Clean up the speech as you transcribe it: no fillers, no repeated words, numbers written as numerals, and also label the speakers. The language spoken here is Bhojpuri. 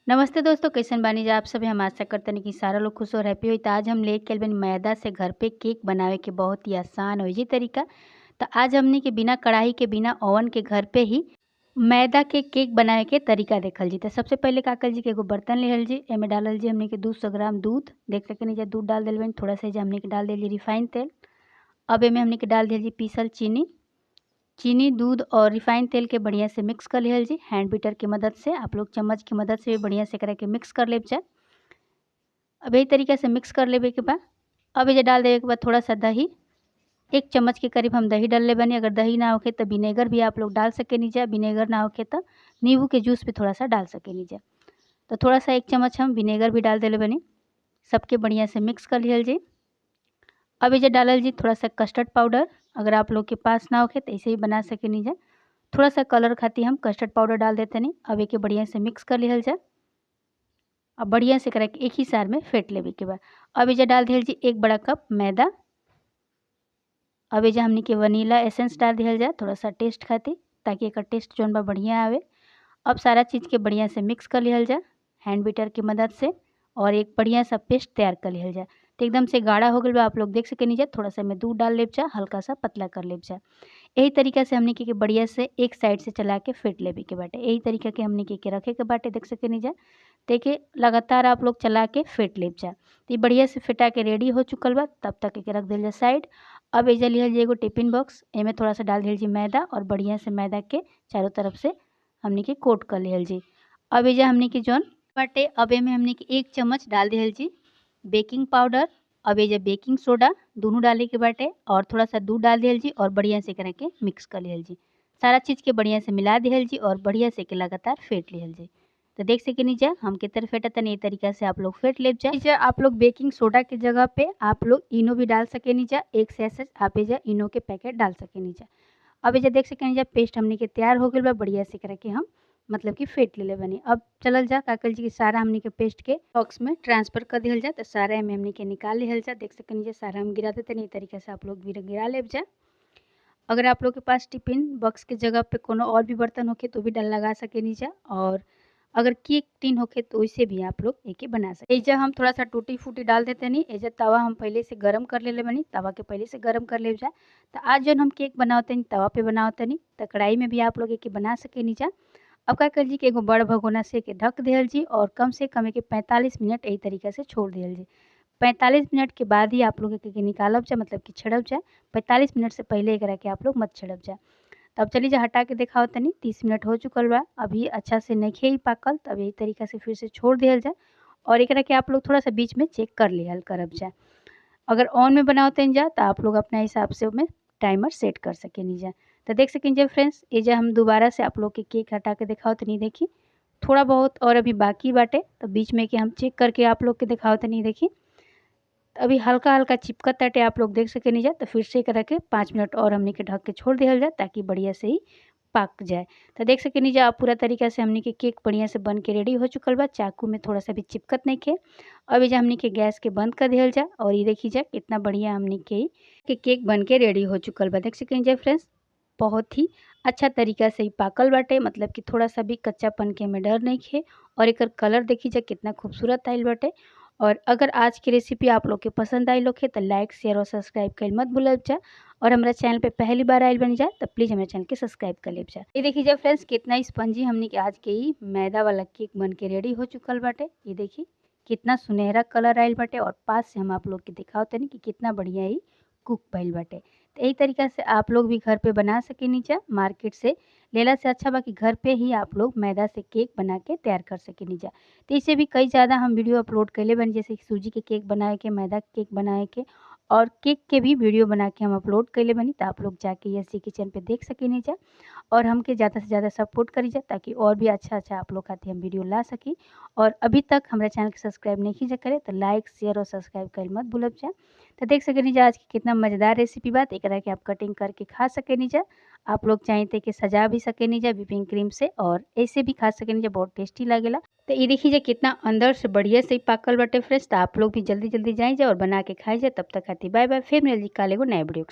Speaker 1: नमस्ते दोस्तों, कैसन बानी जा आप सभी। हम आशा करतनी कि सारा लोग खुश और हैप्पी होई। त आज हम लेके आइल बानी मैदा से घर पे केक बनावे के बहुत ही आसान और इजी तरीका। तो आज हमनी के बिना कढ़ाई के, बिना ओवन के घर पे ही मैदा के केक बनावे के तरीका देखल जी। तो सबसे पहले का कल जी कि एगो बर्तन लिहल जी, एमे डालल जी हमनी के 200 ग्राम दूध। देख सकेनी जा दूध डाल देल बानी। थोड़ा सा हमनी के डाल देल रिफाइन तेल। अब एमे हमनी के डाल देल जी पीसल चीनी। चीनी, दूध और रिफाइन तेल के बढ़िया से मिक्स कर लिहल जी हैंड बीटर के मदद से। आप लोग चम्मच की मदद से भी बढ़िया से एकरा के मिक्स कर लेब जा। अब यही तरीका से मिक्स कर लेबे के बाद अब एजे डाल देवे के बाद थोड़ा सा दही, 1 चम्मच के करीब हम दही डाल ले बानी। अगर दही ना होखे तो विनेगर भी आप लोग डाल सकेनी जा, विनेगर ना होखे तो नींबू के जूस भी थोड़ा सा डाल सकेनी जा। तो थोड़ा सा 1 चम्मच हम विनेगर भी डाल देले बानी। सबके बढ़िया से मिक्स कर लिहल जी। अब एजे डालल जी थोड़ा सा कस्टर्ड पाउडर। अगर आप लोग के पास ना होखे तो ऐसे ही बना सकेनी जा। थोड़ा सा कलर खातिर हम कस्टर्ड पाउडर डाल देते नहीं। अब एके बढ़िया से मिक्स कर लिहल जा। अब बढ़िया से एकरा के एक ही सार में फेंट लेवे के बाद अब एजे डाल दिहल जी 1 बड़ा कप मैदा। अब एजे हमनी के वनीला एसेंस डाल दिहल जा थोड़ा सा टेस्ट खातिर, ताकि एकर टेस्ट जौन बा बढ़िया आवे। अब सारा चीज़ के बढ़िया से मिक्स कर लिहल जा हैंड बीटर की मदद से और एक बढ़िया सा पेस्ट तैयार कर लिहल जा। तो एकदम से गाढ़ा हो गइल बा, आप लोग देख सकेनी जा। थोड़ा सा में दूध डाल लेब जा, हल्का सा पतला कर लेब जा। यही तरीका से हमनी के बढ़िया से एक साइड से चला के फेंट लेवे के बाटे। यही तरीका के हमनी के रखे के बाटे, देख सकेनी जा। देखिए लगातार आप लोग चला के फेंट लेब जा। तो ये बढ़िया से फेंटा के रेडी हो चुकल बा। तब तक एके रख दिल जा साइड। अब एजा लिहल जी एगो टिफिन बॉक्स, एमे थोड़ा सा डाल दिहल जी मैदा और बढ़िया से मैदा के चारों तरफ से हमनी के कोट कर लिहल जी। अब एजा हमनी के जौन बाटे, अब एमे हमनी के 1 चम्मच डाल दिहल जी बेकिंग पाउडर। अब एजा बेकिंग सोडा दोनों डाले के बाटे और थोड़ा सा दूध डाल दिहल जी और बढ़िया से एकरा के मिक्स कर लिहल जी। सारा चीज़ के बढ़िया से मिला दिहल जी और बढ़िया से के लगातार फेंट लिहल जी। तो देख सकेनी जा हम कितना फेंटतनी, ए तरीका से आप लोग फेंट लेब जा। एजा आप लोग बेकिंग सोडा के जगह पे आप लोग इनो भी डाल सकेनी जा, 1 सैसेज आप एजा इनो के पैकेट डाल सकेनी जा। अब एजा देख सकेनी जा पेस्ट हमनी के तैयार हो गइल बा। बढ़िया से एकरा के हम मतलब कि फेंट लेले बानी। अब चलल जा काकल जी के सारा हमनी के पेस्ट के बॉक्स में ट्रांसफ़र कर दिहल जा। तो सारा एमे हमनी के निकाल लिहल जा। देख सकेनी जा सारा हम गिरा देते, ई तरीका से आप लोग भी गिरा लेब जा। अगर आप लोग के पास टिफिन बॉक्स के जगह पे कोनो और भी बर्तन होखे तो भी डाल लगा सकेनी जा, और अगर केक टिन होखे तो वैसे भी आप लोग एके बना सके। एजा हम थोड़ा सा टूटी फूटी डाल देते नहीं। एजा तवा हम पहले से गरम कर लेले बानी, तवा के पहले से गरम कर लेब जा। तो आज जौन हम केक बनावतनी तवा पे बनावतनी, तो कढ़ाई में भी आप लोग एके बना सकेनी जा। अब का कर जी कि एगो बड़ भगोना से के ढक दिहल जी और कम से कम एके 45 मिनट यही तरीका से छोड़ दिहल जी। 45 मिनट के बाद ही आप लोग एके निकालब जा, मतलब कि छेड़ब जा। 45 मिनट से पहले एकरा के आप लोग मत छेड़ब जा। तब चली जा हटा के देखाओ तनी, 30 मिनट हो चुकल बा, अभी अच्छा से नइखे ही पाकल। तब यही तरीका से फिर से छोड़ दिहल जा और एकरा के आप लोग थोड़ा सा बीच में चेक कर लिहल करब जा। अगर ऑन में बनावतनी जा तो आप लोग अपना हिसाब से ओमे टाइमर सेट कर सकेनी जा। तो देख सकें जा फ्रेंड्स, ये जा हम दोबारा से आप लोग के केक हटा के दिखाओ तनी। देखी थोड़ा बहुत और अभी बाकी बाटे, तो बीच में के हम चेक करके आप लोग के दिखाओ तनी। देखी तो अभी हल्का हल्का चिपकत ताटे, आप लोग देख सकेनी जा। तो फिर से एकरा के 5 मिनट और हमनी के ढक के छोड़ दिहल जा ताकि बढ़िया से ही पाक जाए। तो देख सकेनी जा आप पूरा तरीका से हमनी के केक बढ़िया से बन के रेडी हो चुकल बा। चाकू में थोड़ा सा भी चिपकत नहीं खे। अब एजा हमनी के गैस के बंद कर दिहल जा और ये देखी जा कितना बढ़िया हमनी के केक बन के रेडी हो चुकल बा। देख सकेनी जा फ्रेंड्स, बहुत ही अच्छा तरीका से ही पाकल बाटे, मतलब कि थोड़ा सा भी कच्चापन के हमें डर नहीं खे। और एकर कलर देखी जा कितना खूबसूरत आइल बाटे। और अगर आज की रेसिपी आप लोग के पसंद आई होखे तो लाइक, शेयर और सब्सक्राइब कइल मत भूलब जा। और हमारा चैनल पे पहली बार आइल बन जा तो प्लीज़ हमारे चैनल के सब्सक्राइब कर लेब जा। ये देखी जा फ्रेंड्स कितना स्पंजी हमनी के आज के ही मैदा वाला केक बन के रेडी हो चुकल बाटे। ये देखी कितना सुनहरा कलर आइल बाटे और पास से हम आप लोग के दिखाओ तनी कि कितना बढ़िया ही कुक भइल बाटे। तो यही तरीका से आप लोग भी घर पे बना सकेनी जा। मार्केट से लेला से अच्छा बाकी घर पे ही आप लोग मैदा से केक बना के तैयार कर सकेनी जा। तो इसे भी कई ज़्यादा हम वीडियो अपलोड कैले बन, जैसे सूजी के केक बनाए के, मैदा के केक बनाए के और केक के भी वीडियो बना के हम अपलोड कैले बनी। तो आप लोग जाके यस किचन पे देख सकेनी जा और हमके ज़्यादा से ज़्यादा सपोर्ट करी जा ताकि और भी अच्छा अच्छा आप लोग खातिर हम वीडियो ला सकी। और अभी तक हमारे चैनल के सब्सक्राइब नहीं जा करे तो लाइक, शेयर और सब्सक्राइब कर मत भूलब जा। तो देख सकेनी जा आज की कितना मज़ेदार रेसिपी बात, एकरा के आप कटिंग करके खा सकेनी जा। आप लोग चाहें तो के सजा भी सकेनी जा व्हिपिंग क्रीम से और ऐसे भी खा सकेनी जा, बहुत टेस्टी लागेला। तो ये देखी जा कितना अंदर से बढ़िया से पाकल बाटे फ्रेंड्स। तो आप लोग भी जल्दी जल्दी जाए जा और बना के खाई जा। तब तक खाती बाय बाय, फिर मिल जी काल एगो नया वीडियो।